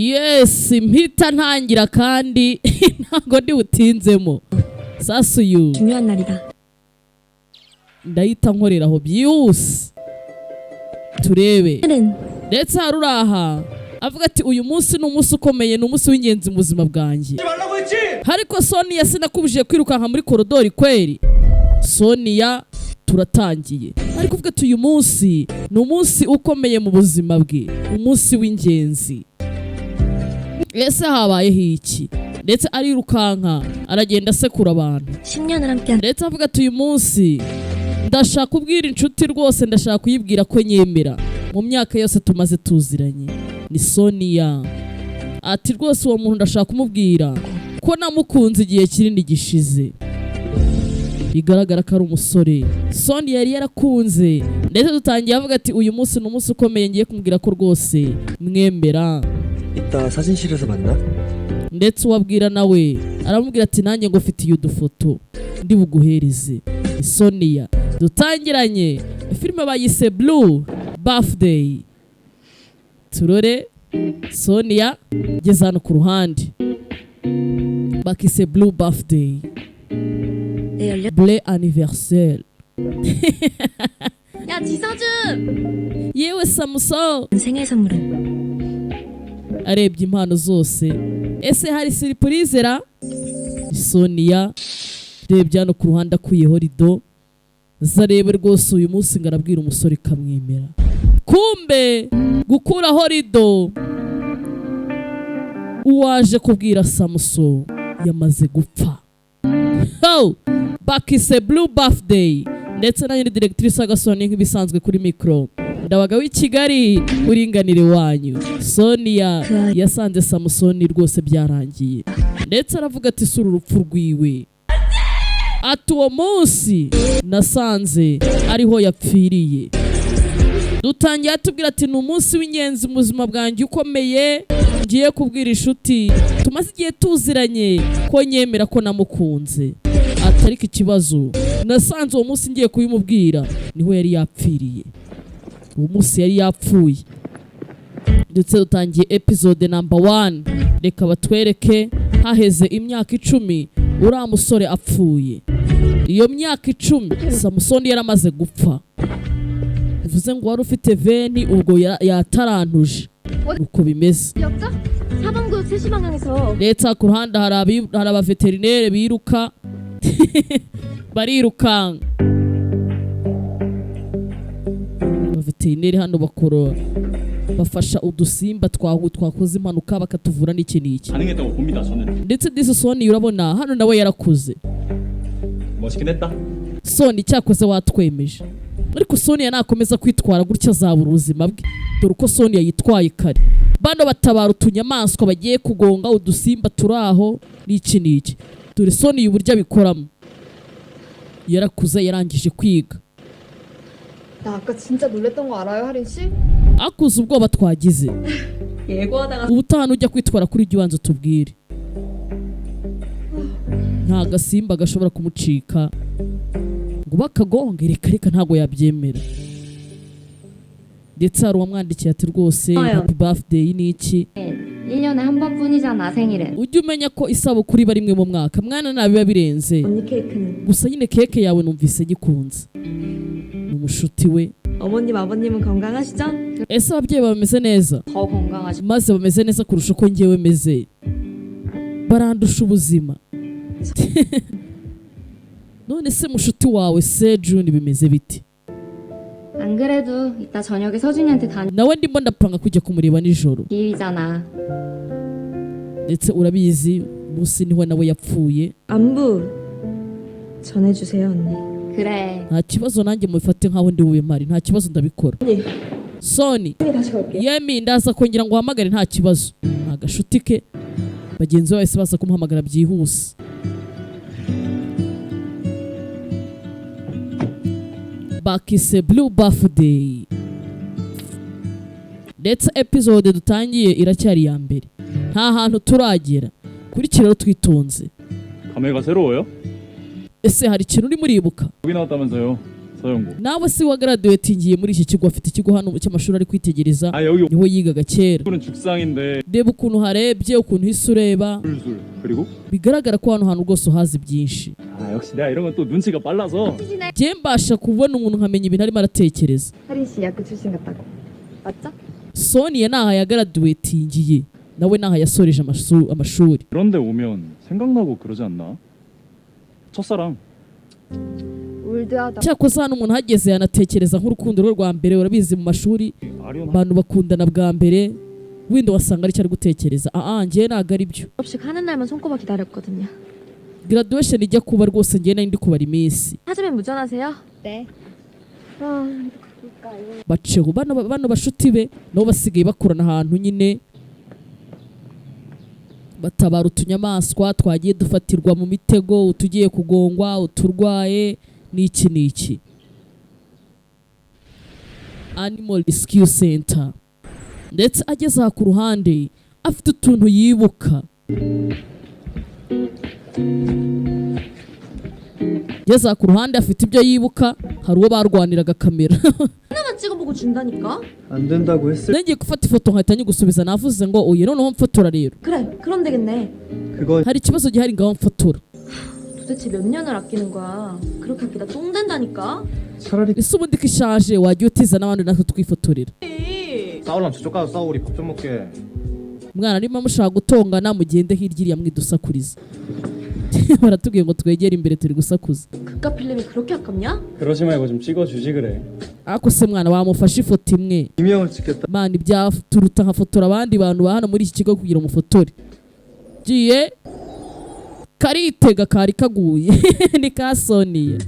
Yes, mpita ntangira kandi ntabwo ndi butinzemo. Sasa uyu 중요한 날이다. Ndahita nkorera aho byihuse turebe. 오늘은 Ndetse hari uri aha avuga ati: "Uyu munsi ni umunsi ukomeye, ni umunsi w'ingenzi mu buzima bwanjye." Ariko Sonia, sinakubujije kwirukanka muri korodori kweri? Sonia turatangiye, ariko uvuga ati uyu munsi ni umunsi ukomeye mu buzima bwe, umunsi w'ingenzi. Ese habayeho iki? Ndetse arirukanka, aragenda asekura abantu. 10년을 함께한 Ndetse avuga ati: "Uyu munsi ndashaka kubwira inshuti rwose, ndashaka kuyibwira ko nyemera mu myaka yose tumaze tuziranye." Ni Sonia. Ati: "Rwose uwo muntu ndashaka kumubwira ko namukunze igihe kinini gishize." Bigaragara ko ari umusore Sonia yari yarakunze. Ndetse dutangiye avuga ati: "Uyu munsi ni umunsi ukomeye, ngiye kumubwira ko rwose mwemera." 이따 사진실에서 만나. Ndetse uwabwira nawe aramubwira ati: "Nanjye ngo ufitiye udufoto ndi buguhereze." Sonia dutangiranye filime bayise Blue Birthday. Turore Sonia ngeze hano ku ruhande, bakise Blue Birthday. 내 열려 Bleu anniversaire. 야, 지서준! Yewe Samuson! 생일 선물은 Arebye impano zose, ese hari surprise ra? Sonia rebye hano ku ruhande, akuyeho rido zarebe rwose. Uyu munsi ngo arabwira umusore ikamwemera. Kumbe gukuraho rido, uwaje kubwira Samuson yamaze gupfa. Ho bakise Blue Birthday. Ndetse na nyiri directrice Agasoni nk'ibisanzwe kuri mikoro, Ndabaga w'i Kigali, uringanire wanyu. Sonia yasanze Samusoni rwose byarangiye. Ndetse aravuga ati: "Sura urupfu rwiwe." Ati: "Uwo munsi nasanze ariho yapfiriye." Dutangiye atubwira ati: "Ni umunsi w'ingenzi mu buzima bwanjye ukomeye, ngiye kubwira inshuti tumaze igihe tuziranye ko nyemera, ko namukunze." Ati: "Ariko ikibazo, nasanze uwo munsi ngiye kubimubwira niho yari yapfiriye, uwo munsi yari yapfuye." Ndetse dutangiye episode number 1. Reka batwereke haheze imyaka 10 uriya musore apfuye. Iyo myaka 10 Samusoni yaramaze gupfa, bivuze ngo wari ufite 20, ubwo yatarantuje uko bimeze. 기억자? 4번 구역 3시 방향에서 Ndetse ku ruhande hari abaveterineri biruka, barirukanka. Abaveterineri hano bakora, bafasha udusimba twakoze impanuka, bakatuvura n'iki n'iki. 가능했다고 봅니다 저는. Ndetse disi Soni urabona hano nawe yarakuze. 멋있긴 했다. Soni, cyakoze watwemeje, ariko Sonia nakomeza kwitwara gutya azabura ubuzima bwe. Dore uko Sonia yitwaye kare, bano batabara utunyamaswa bagiye kugonga, udusimba turi aho n'iki n'iki. Dore Sonia uburyo abikoramo, yarakuze, yarangije kwiga. 나 아까 진짜 놀랬던 거 알아요, 하린 씨? Akuze ubwoba twagize. 예고하다가 Ubutaha nujya kwitwara kuri ibyo ubanza utubwire. Nta gasimba gashobora kumucika ngo bakagonge, reka reka, ntabwo yabyemera. Ndetse hari uwamwandikiye ati: "Rwose Oya. happy birthday" ni iki? 1년에 한 번뿐이잖아, 생일은. Ujye umenya ko isabukuru iba rimwe mu mwaka mwana, nabiba birenze. 언니 케이크는 Gusa nyine keke yawe numvise gikunze. Ni umushuti we. 어머님 아버님은 건강하시죠? Ese ababyeyi bawe bameze neza? 더 건강하시. Maze bameze neza kurusha uko ngewe meze, barandusha ubuzima. None se mushuti wawe se Juni bimeze bite? 안 그래도 이따 저녁에 서준이한테 Nawe ndimo ndapanga kujya kumureba nijoro. 다녀기잖아. Ndetse urabizi, umunsi niho nawe yapfuye. 안부 전해주세요, 언니. 그래. Nta kibazo, nanjye mubifate nkaho ndi bube mpari, nta kibazo, ndabikora. Soni. 다시 걸게요. Yemi, ndaza kongera ngo uhamagare, nta kibazo. Ni agashuti ke, bagenzi be bahise baza kumuhamagara byihuse. Bakise Blue Birthday. Ndetse episode dutangiye iracyari iya mbere, nta hantu turagera. Kurikira rero twitonze. 감회가 새로워요? Ese hari ikintu urimo uribuka? 여기 나왔다면서요, 서영고. Nawe si wa graduatingiye muri iki kigo? Afite ikigo hano cy'amashuri ari kwitegereza. 아, 여기 Niho yigaga kera. 오늘은 죽상인데 Reba ukuntu harebye, ukuntu uhise ureba. 술술 그리고 Bigaragara ko hano hantu rwose uhazi byinshi. 아, 역시 내가 이런 건 또 눈치가 빨라서. Njye mbasha kubona umuntu nkamenya ibintu arimo aratekereza. 하린 씨 이 학교 출신 같다고. 맞죠? Sonia ni aha yagraduatingiye, nawe ni aha yasoreje amashuri. 그런데 오면 생각나고 그러지 않나? 첫사랑. Old하다. Cyakoze hano umuntu ahageze yanatekereza nk'urukundo rwe rwa mbere. Urabizi, mu mashuri 아리온 abantu bakundana bwa mbere, wenda wasanga aricyo ari gutekereza. Aa, njyewe ntabwo ari byo. 졸업식 하는 날만 손꼽아 기다렸거든요. Graduation ijya kuba rwose njyewe nari ndi kubara iminsi. 하지만 무전하세요. 네. 아, Baceho bano bashuti be nabo basigaye bakorana ahantu nyine batabara utunyamaswa twagiye dufatirwa mu mitego, utugiye kugongwa, uturwaye n'iki n'iki. Animal Rescue Center. Ndetse ageze aha ku ruhande afite utuntu yibuka. Ageze aha ku ruhande afite ibyo yibuka, hari uwo barwaniraga kamera. 하나만 찍어보고 준다니까? 안 된다고 했을 Ngiye gufata ifoto nkahita nyigusubiza. Navuze ngo uyu noneho mfotora rero. 그래, 그럼 되겠네. 그건 Hari ikibazo gihari, ngaho mfotora. 도대체 몇 년을 아끼는 거야? 그렇게 아끼다 똥 된다니까? 차라리 Ese ubundi ko ishaje, wajya utiza n'abandi natwe twifotorera? 싸우려면 저쪽 가서 싸우고 우리 밥 좀 먹게. Umwana arimo amushaka gutongana. Mugende hirya iriya mwidusakuriza. Baratubwiye ngo twegere imbere, turi gusakuza. 그깟 필름이 그렇게 아깝냐? 그러지 말고 좀 찍어주지 그래. Ariko se mwana, wamufashe ifoto imwe? 이명을 찍겠다. Mwana, ibyaturuta nkafotora abandi bantu ba hano muri iki kigo kugira umufotore. Giye karitega kari kaguye ni ka Soniya.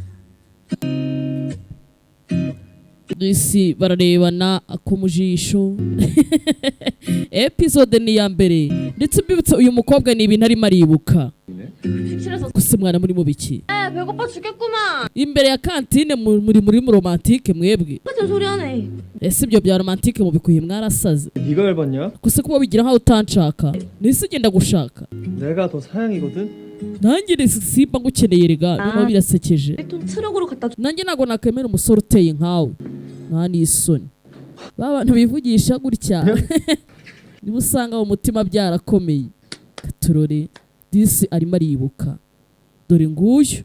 Isi bararebana ako mu jisho. Episode ni iya mbere, ndetse mbibutse uyu mukobwa ni ibintu arimo aribuka gusa. Mwana, muri mu biki? 에, 배고파 죽겠구만. Imbere ya kantine muri mu romantique mwebwe? 같은 소리 하네. Ese ibyo bya romantique mubikuye? Mwarasaze. 네가 열받냐? Gusa kuba wigira nkaho utanshaka, nise ugenda gushaka. 내가 더 사양이거든. Nanjye ni simba ngukeneye rega, noneho birasekeje. 돈 트럭으로 갖다 줘. Nanjye ntabwo nakwemera umusore uteye nkawe, nta n'isoni. Ba bantu bivugisha gutya niba usanga mu mutima byarakomeye. Katurore disi arimo aribuka. Dore nguyu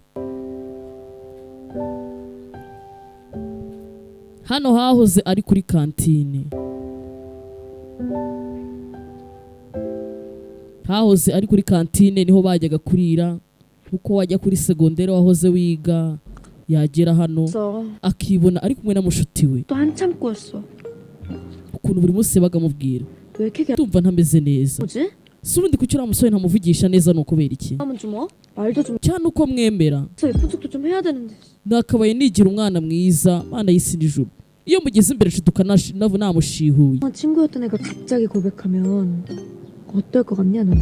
hano hahoze ari kuri kantine, hahoze ari kuri kantine, niho bajyaga kurira nkuko wajya kuri segonderi wahoze wiga. Yagera hano akibona ari kumwe na mushuti we. 또 한참 꼬였어. Ukuntu buri munsi yabaga amubwira: 왜 이렇게 "Ndumva ntameze neza." 뭐지? Si ubundi kuki uriya musore ntamuvugisha neza, ni ukubera iki? 하면 좀 어? 말도 좀 Cyane uko mwemera. 해서 예쁜 척도 좀 해야 되는데. Nakabaye nigira umwana mwiza. Mana y'isi n'ijuru, iyo mugeze imbere nshiduka namushihuye. 친구였던 애가 갑자기 고백하면 어떨 것 같냐 너?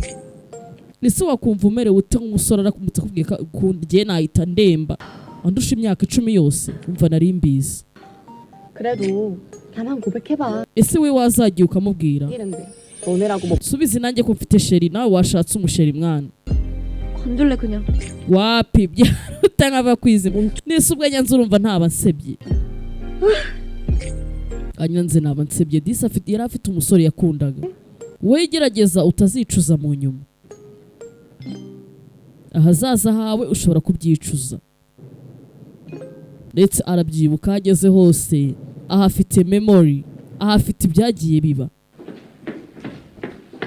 Ese wakumva umerewe ute nk'umusore aramutse akubwiye ko akunda? Njye nahita ndemba. Andusha imyaka 10 yose, umva nari mbizi. 그래도 나만 고백해봐. Ese we wazagiye ukamubwira? 이런데 너네라고 뭐 Subizi nanjye ko mfite chéri, nawe washatse umuchéri mwana. 건들래 그냥. Wapi, byaruta nkava kwizima. Nese ubwo nyanze urumva ntaba nsebye? Anyanze naba nsebye. Disi afite, yari afite umusore yakundaga. Wowe gerageza utazicuza mu nyuma, ahazaza hawe ushobora kubyicuza. Ndetse arabyibuka aho ageze hose, ahafite memory, ahafite ibyagiye biba.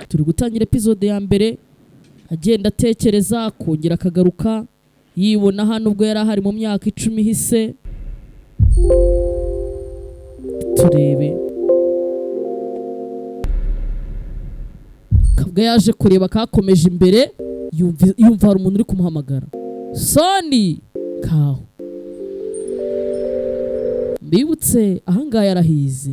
Turi gutangira episode ya mbere, agenda atekereza, akongera akagaruka yibona hano ubwo yari ahari mu myaka 10 ihise. Turebe kabwa yaje kureba kakomeje imbere, yumva hari umuntu uri kumuhamagara. Soni kaho mbibutse ahangaha yarahize.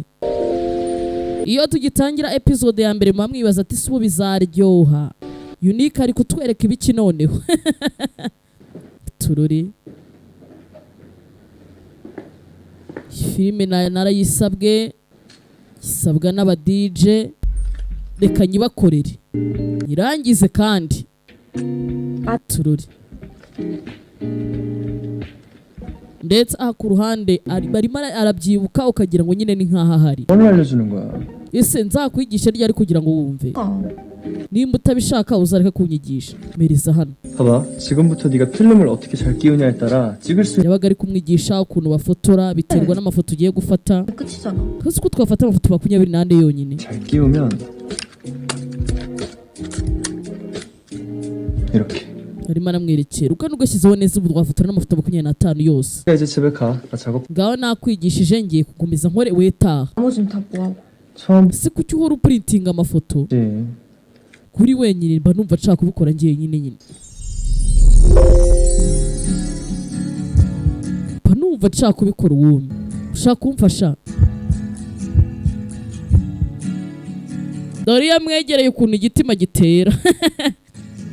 Iyo tugitangira episode ya mbere muba mwibaza ati: "Si ubu bizaryoha? Unique ari kutwereka ibiki noneho?" Turore filime narayisabwe, isabwa n'aba DJ, reka nyibakorere nyirangize kandi. Turore. Ndetse aha ku ruhande arimo arabyibuka, ukagira ngo nyine ni nk'aho ahari. 뭘 알려주는 거야? Ese nzakwigisha ryari kugira ngo wumve? 어. Nimba utabishaka uzareke kunyigisha. Mereza hano. 봐봐. 지금부터 네가 필름을 어떻게 잘 끼우냐에 따라 찍을 수 Yabaga ari kumwigisha ukuntu bafotora, biterwa n'amafoto ugiye gufata. 끝이잖아. Kuko uko twafata amafoto 24 yonyine. 잘 끼우면 이렇게. Arimo aramwerekera ukandi ugashyizeho neza, ubu twafotora n'amafoto 25 yose. 야, 이제 집에 가. 나 작업 Ngaho nakwigishije, ngiye gukomeza nkore, wetaha. 나머지는 다 뭐하고? 처음 Ese kuki uhora uprintinga amafoto 지. kuri wenyine? Mba numva nshaka kubikora njyenyine nyine, mba numva nshaka kubikora uwumwe. Ushaka kumfasha? Dore iyo amwegereye ukuntu igitima gitera,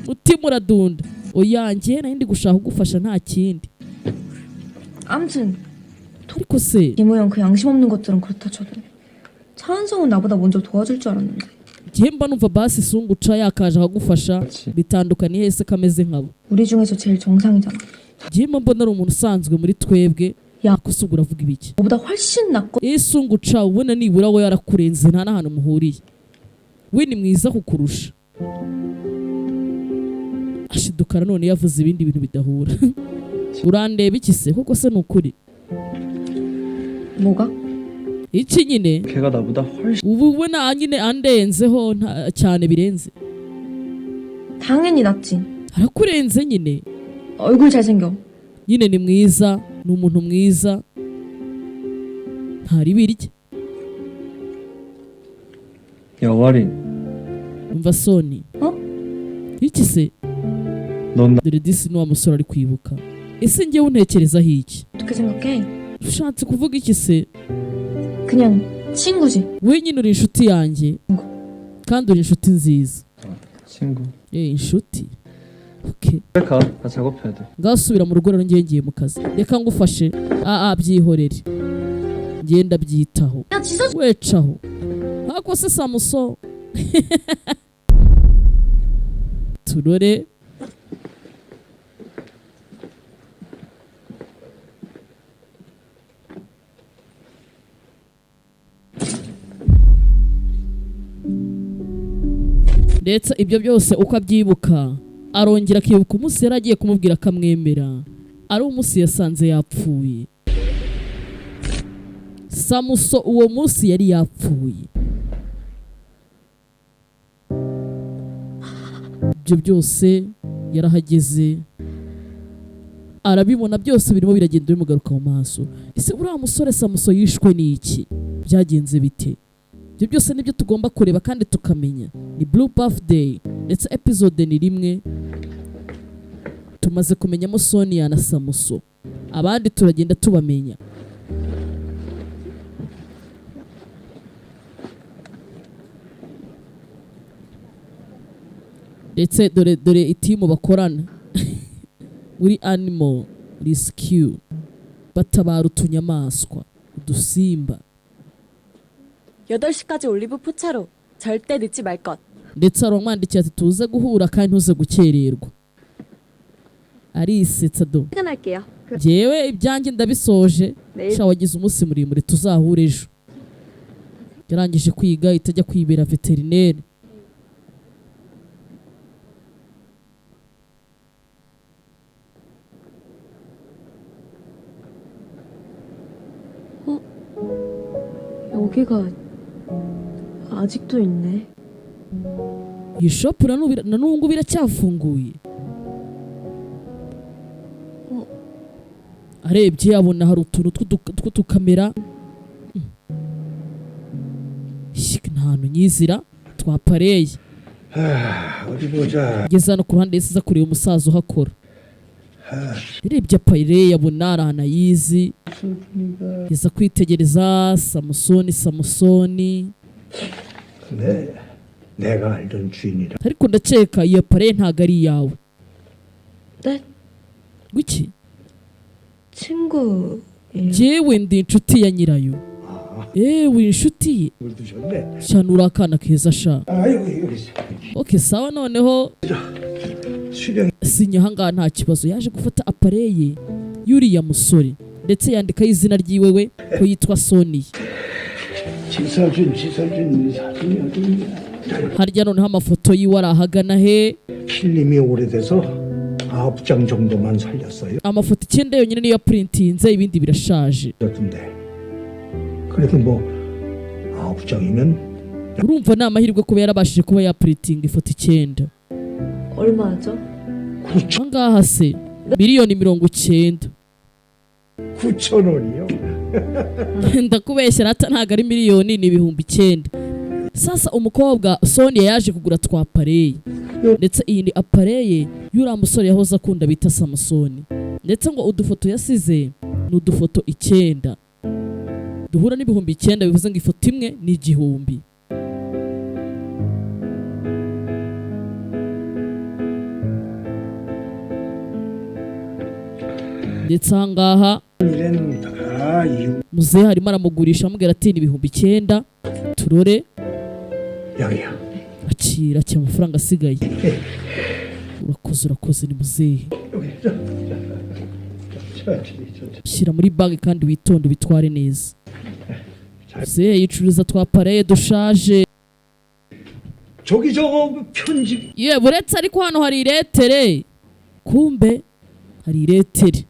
mutima uradunda. Oya, njye nari ndi gushaka kugufasha, nta kindi. 아무튼 Ariko se 김호영 그 양심 없는 것들은 그렇다 쳐도 차은성은 나보다 먼저 도와줄 줄 알았는데. Njye mba numva basi sunguca yakaje akagufasha. 그렇지. Bitandukaniye hese kameze nkabo? 우리 중에서 제일 정상이잖아. Njye mba mbona ari umuntu usanzwe muri twebwe. Ya. Ariko se ubwo uravuga ibiki? 너보다 훨씬 낫고 Isunguca ubona nibura we yarakurenze, nta n'ahantu muhuriye. We ni mwiza kukurusha. Ashidukara none yavuze ibindi bintu bidahura. Urandeba iki se koko? Se ni ukuri? 뭐가? Iki nyine. 걔가 나보다 훨씬 Ubu ubona nyine andenzeho cyane birenze. 당연히 낫지. Arakurenze nyine. 얼굴 잘생겨. Nyine ni mwiza, ni umuntu mwiza, ntaribirye. 야, 와린. Umva Soni. 어? Iki se? 넌 나... Dore disi ni wa musore ari kwibuka. Ese njyewe untekerezaho iki? 어떻게 생각해? Ushatse kuvuga iki se? 그냥 친구지. We nyine uri inshuti yanjye kandi uri inshuti nziza. 친구. Eh, inshuti, okay. 집에 가. 나 작업해야 돼. Ngaho subira mu rugo rero, ngiye ngiye mu kazi. Reka ngufashe. Aa, byihorere, ngenda byitaho. 야 지선 Wecaho ntako se Samuso. Turore ndetse ibyo byose uko abyibuka, arongera akibuka umunsi yari agiye kumubwira akamwemera, ari umunsi yasanze yapfuye. Samuso uwo munsi yari yapfuye. Ibyo byose yarahageze arabibona, byose birimo biragenda bimugaruka mu maso. Ese uriya musore Samuso yishwe n'iki? Byagenze bite? Ibyo byose nibyo tugomba kureba kandi tukamenya. Ni Blue Birthday, ndetse episode ni 1. Tumaze kumenyamo Sonia na Samuso, abandi turagenda tubamenya. Ndetse dore itimu bakorana muri Animal Rescue, batabara utunyamaswa, udusimba. 8시까지 올리브 포차로 절대 늦지 말 것. Ndetse hari uwamwandikiye ati tuze guhura kandi ntuze gukererwa. Arisetsa do. 퇴근할게요. Njyewe ibyanjye ndabisoje. 내일 Sha, wagize umunsi muremure, tuzahure ejo. Yarangije kwiga itajya kwibera veterineri. 여기가 아직도 있네. Iyi shop na n'ubu na n'ubu ngubu iracyafunguye. Arebye abona hari utuntu tw'udukamera. Shik, nta hantu nyizira twapareye. 어디 보자. Ageze hano ku ruhande, yahise aza kureba umusaza uhakora. Yarebye apareye abona ari ahantu ayizi, yeza kwitegereza Samusoni. Samusoni. 네, 내가 알던 주인이라. Ariko ndakeka iyo apareye ntabwo ari iyawe. 네? Guki? 친구 Njyewe ndi inshuti ya nyirayo. Ewe, inshuti ye. 물 드셨네. Cyane, uri akana keza sha. 아이고 여기 있어. Okay, sawa, noneho 수령 sinya ahangaha, nta kibazo. Yaje gufata apareye y'uriya musore. Ndetse yandikaho izina ryiwe we ko yitwa Sonia. 지서준, 지서준 사진이 어디 있냐? Harya noneho amafoto yiwe ari ahagana he? 필름이 오래돼서 9장 정도만 살렸어요. Amafoto 9 yonyine niyo yapurintinze, ibindi birashaje. 그렇던데. 그래도 뭐 9장이면 Urumva ni amahirwe kuba yarabashije kuba yapurintinga ifoto 9. 얼마죠? Ahangaha se miliyoni 90. 9천 원이요. Ndakubeshya rata, ntabwo ari miliyoni, ni 9000. Sasa umukobwa Sonia yaje kugura twa appareil, ndetse iyi ni appareil y'uriya musore yahoze akunda bita Samusoni. Ndetse ngo udufoto yasize ni udufoto 9 duhura n'9000, bivuze ngo ifoto imwe ni 1000. Ndetse ahangaha 이런 아 이유 muzehe arimo aramugurisha, amubwira ati ni 9000, turore. 여기야. Akira, akira amafaranga asigaye. Urakoze, urakoze, ni muzehe. 여기 자, 자, 자, 자, 자. Shyira muri banki kandi witonde, ubitware neza. Muzehe yicuruza twa appareil dushaje. 저기 저거 편지 Ye, buretse ariko hano hari iretere, kumbe hari iretere.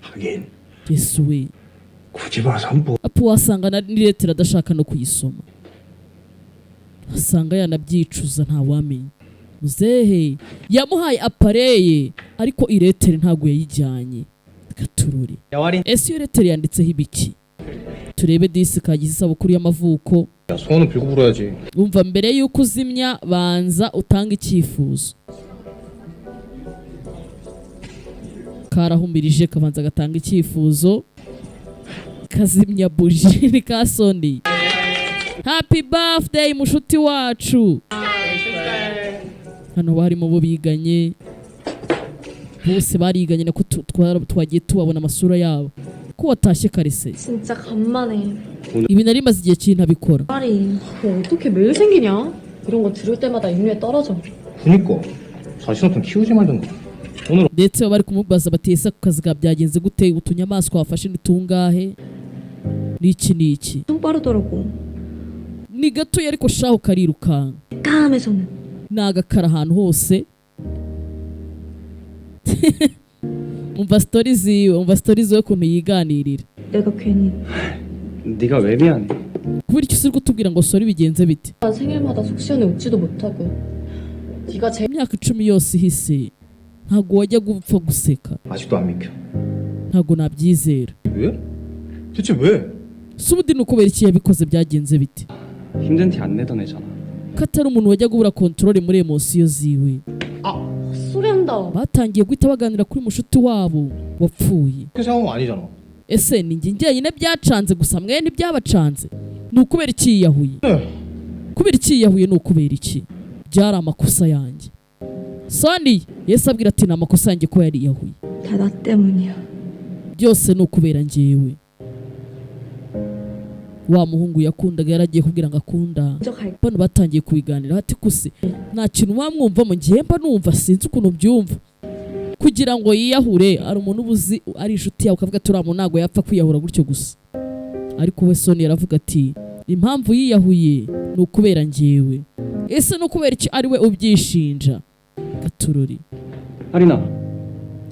하긴 Yesu we! 굳이 봐서 뭐 Apu wasanga n'iretere adashaka no kuyisoma, asanga yanabyicuza, ntawamenya. Muzehe yamuhaye appareil ariko iretere ntabwo yayijyanye. Reka turore. 야 화린. Ese iyo retere yanditseho ibiki? Turebe. Disi kagize isabukuru y'amavuko. 야, 소원은 빌고 불어야지. Umva, mbere y'uko uzimya banza utange icyifuzo. Karahumirije, kabanza gatanga icyifuzo, kazimya buji. Ni ka Soni. Happy birthday, mushuti wacu. Hano barimo bo biganye bose, bariganye nako twagiye tubabona amasura yabo. Ko watashye kare se? 진짜 간만에. Ibi nari maze igihe kintabikora. 말이 뭐 어떻게 매일 생기냐? 이런 거 들을 때마다 인류에 떨어져. 그니까 자신 없으면 키우지 말든가. 오늘 Ndetse baba bari kumubaza bati: "Ese ku kazi ka byagenze gute? Utunyamaswa wafashe ni tungahe?" N'iki n'iki. 좀 빠르더라고. Ni gatoya ariko shaho karirukanka. 까매서는. Ni agakara ahantu hose. Umva story ziwe, umva story ziwe ukuntu yiganirira. 내가 괜히 네가 왜 미안해? Kubera icyo uri kutubwira ngo sorry, bigenze bite? 생일마다 속 시원히 웃지도 못하고. 네가 제일 Imyaka 10 yose ihise ntabwo wajya gupfa guseka. 아직도 안 믿겨. Ntabwo nabyizera. 왜? 대체 왜? Si ubundi ni ukubera iki yabikoze? Byagenze bite? 힘든 티 안 내던 애잖아. Ko atari umuntu wajya kubura contrôle muri émotion ziwe. 소리한다. Batangiye guhita baganira kuri mushuti wabo wapfuye. 그렇게 생각한 거 아니잖아. Ese ni njye njyenyine byacanze gusa, mwe ntibyabacanze? Ni ukubera iki yiyahuye? Kubera iki yiyahuye? Ni ukubera iki? Byari amakosa yanjye. Soni Yesu abwira ati: "Ni amakosa yanjye ko yariyahuye." 다 나 때문이야. Byose ni ukubera njyewe. Wa muhungu yakundaga yaragiye kubwira ngo akunda. 먼저 갈게. Bano batangiye kubiganira ati: "Kuse nta kintu wamwumvamo, ngiye mba numva sinzi ukuntu byumva kugira ngo yiyahure." Ari umuntu uba uzi ari inshuti yawe, ukavuga ati: "Uriya muntu ntabwo yapfa kwiyahura gutyo gusa." Ariko we Soni yaravuga ati: "Impamvu yiyahuye ni ukubera njyewe." Ese ni ukubera iki ari we ubyishinja? Gatururi. 하린아.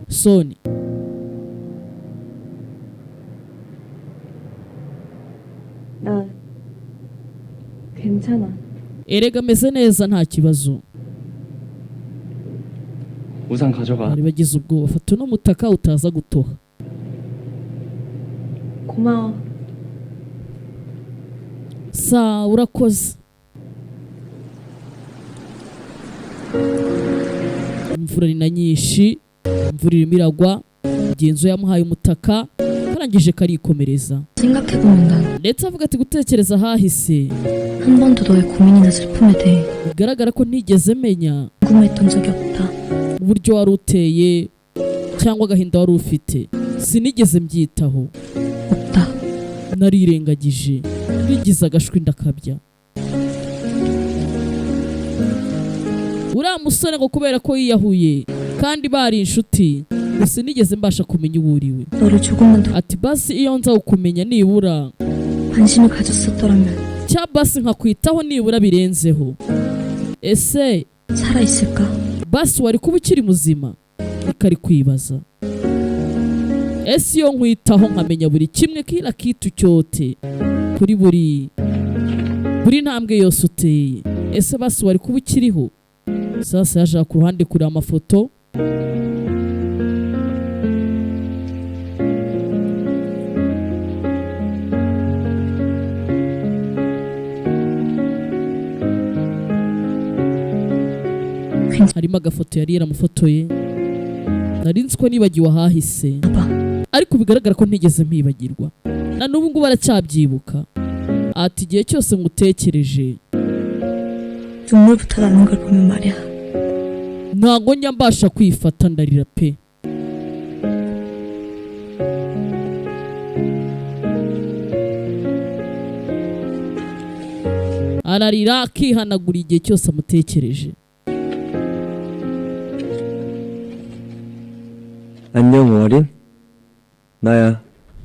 Soni. 나 괜찮아. Erega ameze neza, nta kibazo. 우산 가져가. Bari bagize ubwoba, fata uno mutaka utaza gutoha. 고마워. Sa, urakoze. Imvura ni na nyinshi, imvura irimo iragwa. Mugenzi we yamuhaye umutaka, karangije karikomereza. 생각해보면 난 Ndetse avuga ati: "Gutekereza ahahise, 한 번도 너의 고민이나 슬픔에 대해 bigaragara ko ntigeze menya 궁금했던 적이 없다. uburyo wari uteye cyangwa agahinda wari ufite, sinigeze mbyitaho." 없다. Narirengagije, bigize agashwi ndakabya. Uriya musore ngo kubera ko yiyahuye kandi bari inshuti, ngo Gusa nigeze mbasha kumenya uwo uriwe. 너를 조금만 더 Ati basi iyo nza kukumenya nibura, 관심을 가졌었더라면 cyangwa basi nkakwitaho nibura birenzeho, ese 살아있을까? basi wari kuba ukiri muzima? Reka ari kwibaza, ese iyo nkwitaho nkamenya buri kimwe, kila kitu cyote, kuri buri ntambwe yose uteye, ese basi wari kuba ukiriho? Sasa yaje ku ruhande kureba amafoto. Harimo agafoto yari yaramufotoye. Nari nzi ko nibagiwe ahahise, ariko bigaragara ko ntigeze mpibagirwa, na n'ubu ngubu aracyabyibuka. Ati igihe cyose ngutekereje, 눈물부터 나는 걸 보면 말이야. Ntabwo njya mbasha kwifata, ndarira pe. Ararira akihanagura igihe cyose amutekereje. 안녕 오아린, 나야,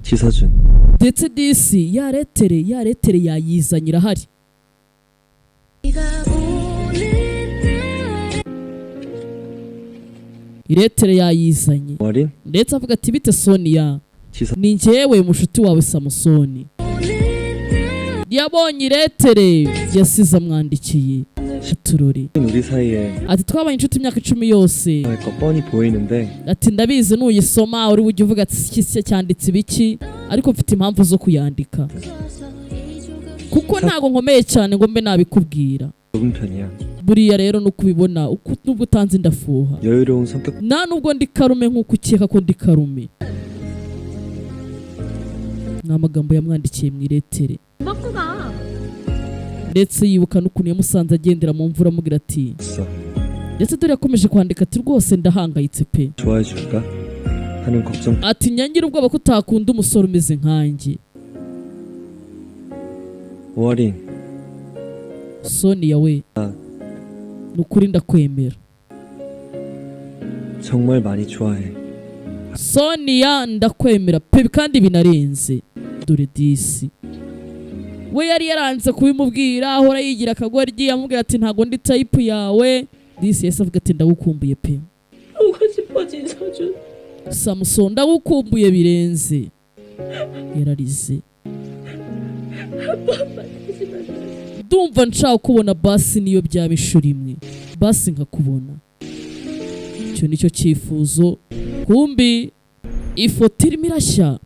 지서준. Ndetse disi ya lettre yayizanye, irahari. Ilettre yayizanye. 오아린. Ndetse avuga ati bite Sonia? 지서 Ni njyewe mushuti wawe Samusoni. Yabonye ilettre yasize amwandikiye turori. 우리 사이에 Ati twabaye inshuti imyaka 10 yose. 할 거 뻔히 보이는데 Ati ndabizi nuyisoma uri bujye uvuga ati iki se cyanditse ibiki, ariko mfite impamvu zo kuyandika kuko ntabwo nkomeye cyane ngo mbe nabikubwira. 좁은 편이야. Buriya rero nuko ubibona uko nubwo utanzi ndafuha. 여유로운 성격 Nta nubwo ndi karume nk'uko ukeka ko ndi karume. Ni amagambo yamwandikiye mu ilettre. 먹고 가. Ndetse yibuka n'ukuntu yamusanze agendera mu mvura, amubwira ati 있어. ndetse dore yakomeje kwandika ati rwose ndahangayitse pe. 좋아해 줄까 하는 걱정 Ati nyangira ubwoba ko utakunda umusore umeze nkanjye. 오아린. Sonia we, ni ukuri ndakwemera. 정말 많이 좋아해. Sonia, ndakwemera pe, kandi binarenze. Dore disi we yari yaranze kubimubwira, ahora yigira akagoryi, amubwira ati ntabwo ndi type yawe. Disi yahise avuga ati ndagukumbuye pe. 보고 싶어 진서준. Samusoni, ndagukumbuye birenze. Yararize. Ndumva nshaka kubona basi niyo byaba inshuro imwe, basi nkakubona. Icyo nicyo cyifuzo. Kumbi ifoto irimo irashya.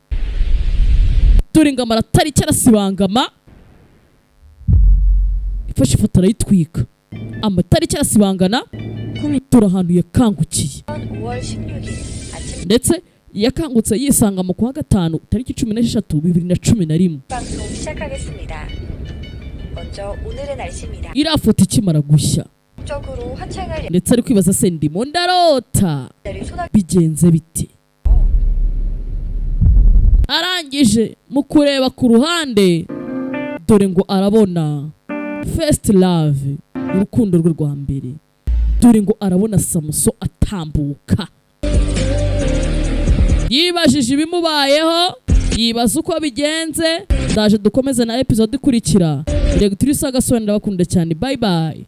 Dore ngo amatariki arasibangama. Ifashe ifoto arayitwika, amatariki arasibangana. Dore ahantu yakangukiye. 5월 16일 아침 Ndetse yakangutse yisanga mu kwa gatanu tariki 16 2011. 방송 시작하겠습니다. 먼저 오늘의 날씨입니다. Iriya foto ikimara gushya, 적으로 화창할 ndetse ari kwibaza se ndimo ndarota, 내릴 소나기 bigenze bite? Arangije mu kureba ku ruhande, dore ngo arabona first love, urukundo rwe rwa mbere. Dore ngo arabona Samuso atambuka. Yibajije ibimubayeho, yibaza uko bigenze. Ndaje dukomeze na episode ikurikira. Directrice Agasore, ndabakunda cyane, bye bye.